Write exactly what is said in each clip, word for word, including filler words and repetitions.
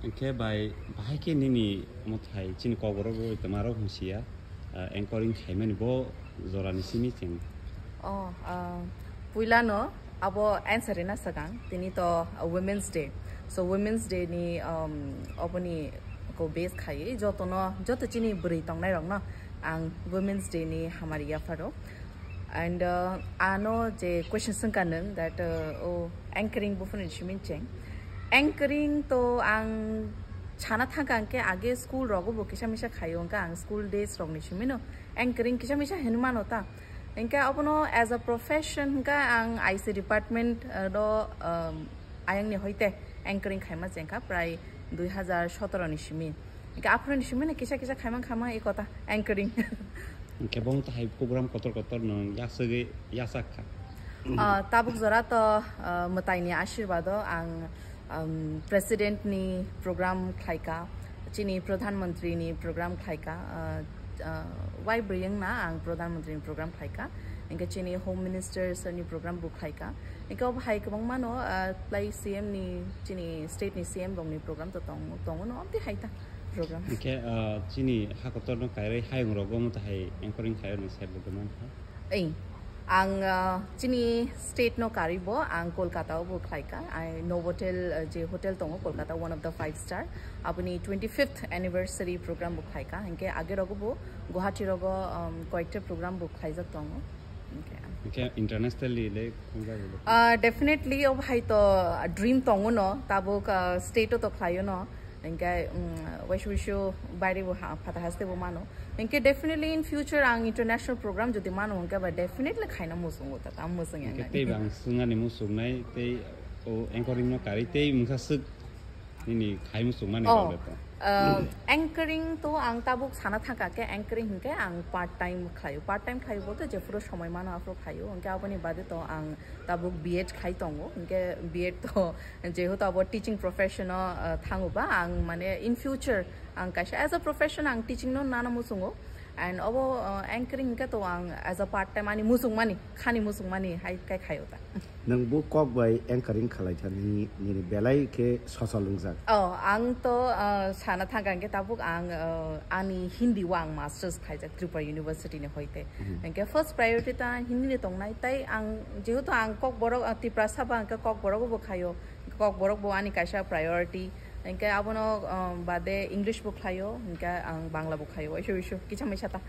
Hwnkhe bai, bahai khe nini mwthai chini Kokborok rok tongmarok hwnsiya, ah, anchoring khaimani bo jorani simi cheng. Oh, ah, puilano abo answer rina swkang, tini to, ah, Women's Day. So Women's Day ni, um, oboni ko base khaiwi jotono, joto chini bwrwi tongnairokno ang Women's Day ni hamari yapharo. And, uh, ano je question swngkha nwng that, uh, o anchoring buphuru ni simi cheng. Anchoring to ang sana thangkha hwnkhe age school rogo bo kisa misa khaio, hwnkhe ang school days rokni simino anchoring kisa misa hinwi mano ta. Hwnkhe abono as a profession hwnkhe ang I C department, uh, do, um, ayangni hoite anchoring khaima chengkha prai dui hazar sotoro ni simi. Hwnkhe aphuru ni simi no kisa kisa khaimang khaimang e kota anchoring. Hwnkhe bo wngtahai program kotor kotor no yasagwi yasak kha. Ah, tabuk jora to, ah, mwtaini ashirbado ang, um, president ni program khlaika, chini pradhan mantri ni program khlaika, ah, ah, wai bwrwi wngna ang pradhan mantri ni program khlaika, hwnkhe chini home minister sir ni program bo khlaika, hwnkhe obo hai kwbangma no, ah, lai C M ni, chini state ni C M rok ni program to tong tongo no, amtwi hai ta program. Hwnkhe, ah, chini hakotor no kairwi hayung rogo wngtahai anchoring khaio ni side bo kwmang kha. Ei, ang, ah, chini state no karwi bo ang Kolkata o bo khlaika. Ai Novotel, ah, je hotel tongo Kolkata, one of the five star. Aboni twenty-fifth anniversary program bo khlaika. Hwnkhe age rogo bo Guwahati rogo, um, koyekta program bo khlaijak tongo. Hwnkhe. Hwnkhe internationally le khungjak le? Ah, definitely, o hai to dream tongo no, tabuk, ah, state o to khlaio no. Hwnkhe, um, waisa waisa baire bo ha-, phata haste bo mano. Hwnkhe definitely in future ang international program jodi mano hwnkhe ba definitely khaina muchungo ta, tamo muchung yang. Hwnkhe tei bang swngani muchungnai tei o anchoring no karwi tei mungsa swk nini khai muchungmani. Oh, rok le to? Uh, anchoring to ang tabuk sana thangkha khe anchoring hwnkhe ang part time khlaio. Part time khlaio bolte jephuru somoi mano aphuru khlaio. Hwnkhe aboni bade to ang tabuk B Ed khai tongo. Hwnkhe B Ed to jehetu abo teaching profession o, uh, thango ba ang mane in future ang kaisa as a profession ang teaching no nana muchungo. And obo, uh, anchoring hwnkhe to ang as a part time ani muchungmani, khani muchungmani hai kai khaio ta. Nwng bo kok bai anchoring khalai thani nini belai khe sochol wngjak. Oh, ang to, uh, sana thangkha hwnkhe tabuk ang, uh, ani Hindi o ang masters khaijak Tripura University ni hoite. Mhm. Hwnkhe first priority ta Hindi ni tongnai, tai ang jehetu ang Kokborok, uh, Tiprasa ba hwnkhe Kokborok bo khaio, Kokborok bo ani kaisa priority. Hwnkhe abono, um, bade English bo khlaio, hwnkhe ang Bangla bo khlaio, waisa waisa kisa misa ta.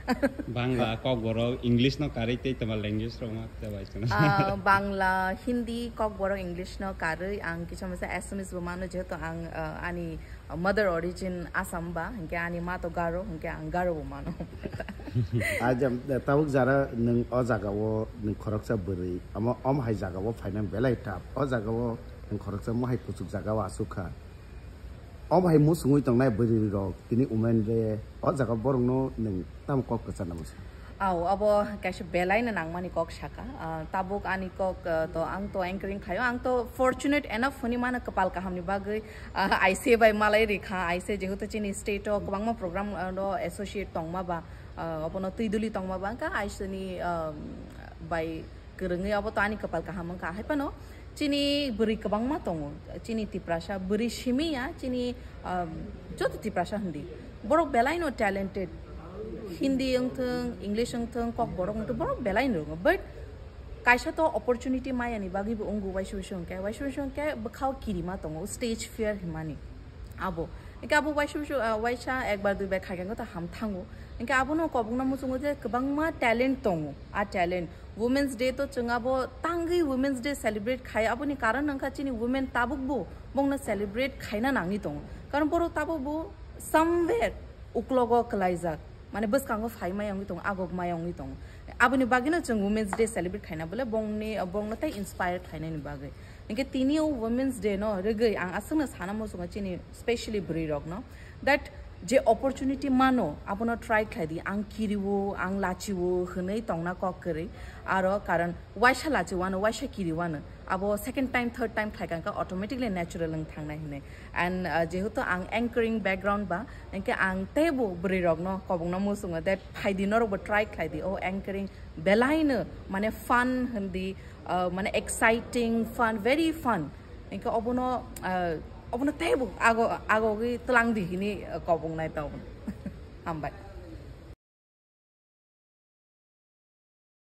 Bangla, Kokborok, English no karwi tei twma language rok ma tei bai kheno. Ah, Bangla, Hindi, Kokborok, English no karwi ang kisa misa Assamese bo mano, jehetu ang, ah, ani mother origin Assam ba, hwnkhe ani ma to Garo, hwnkhe ang Garo bo mano. Aja, tabuk jara nwng o jaga o nwng khoroksa bwrwi, omo, omo hai jaga o phaina belai tough. O jaga o nwng khoroksa mohai kuchuk jaga o asuk kha. Omo hai muchungwi tongnai bwrwi rok tini women re o jaga borok no nwng tamo kok kwchar na muchung? Au, abo kaisa belai no nangmani kok saka. Ah, tabuk ani kok, ah, to ang to anchoring khaio. Ang to fortunate enough hwnwi mano kwpal kaham ni bagwi, ah, I C A bai malai rikha. I C A jehetu chini state o kwbangma program, ah, no associate tongma ba, ah, obono twi duli tongma ba wngkha I C A ni, ah, bai kwrwngwi abo to ani kwpal kaham wngkha. Hai phano chini bwrwi kwbangma tongo, chini Tiprasa bwrwi simi ya, chini, um, joto Tiprasa hindi. Borok belai no talented. Hindi wngthwng, English wngthwng, Kokborok wngthwng, borok belai no rongo. But kaisa to opportunity maya ni bagwi bo wngo, waisa waisa hwnkhe, waisa waisa hwnkhe bwkhao kirima tongo, stage fear himani. Abo. Hwnkhe abo waisa waisa, ah, waisa ekbar duibar khaikhe to ham thango. Hwnkhe abono kobokno muchungo je kwbangma talent tongo. A talent. Women's Day to chwng abo tangwi Women's Day celebrate khai, aboni karon wngkha chini women tabukbo bongno celebrate khaina nangwi tongo. Karon borok tabukbo somewhere uklogo kwlaijak, mane bwskango phai maya wngwi tongo, agok maya wngwi tongo. Aboni bagwino chwng Women's Day celebrate khaina bole bongni, bongno tei inspire khlainani bagwi. Hwnkhe tini o Women's Day no rwgwi ang aswkno sana muchungo chini specially bwrwi rokno that je opportunity mano abono try khlai di, ang kiriwo, ang lachiwo hwnwi tongna kok kwrwi. Aro karon waisa lachiwano, waisa kiriwano, abo second time, third time khlai kha automatically natural wng thangnai hwnwi. And, uh, jehetu ang anchoring background ba, hwnkhe ang teibo bwrwi rokno kobokno muchungo that phaidi norokbo try khlai di, o anchoring belaino mane fun hwndi, uh, mane exciting, fun, very fun. Hwnkhe obono, uh, Obono teibo ago, agogwi twlang di hini, eh, kobong nai tong. Hambai.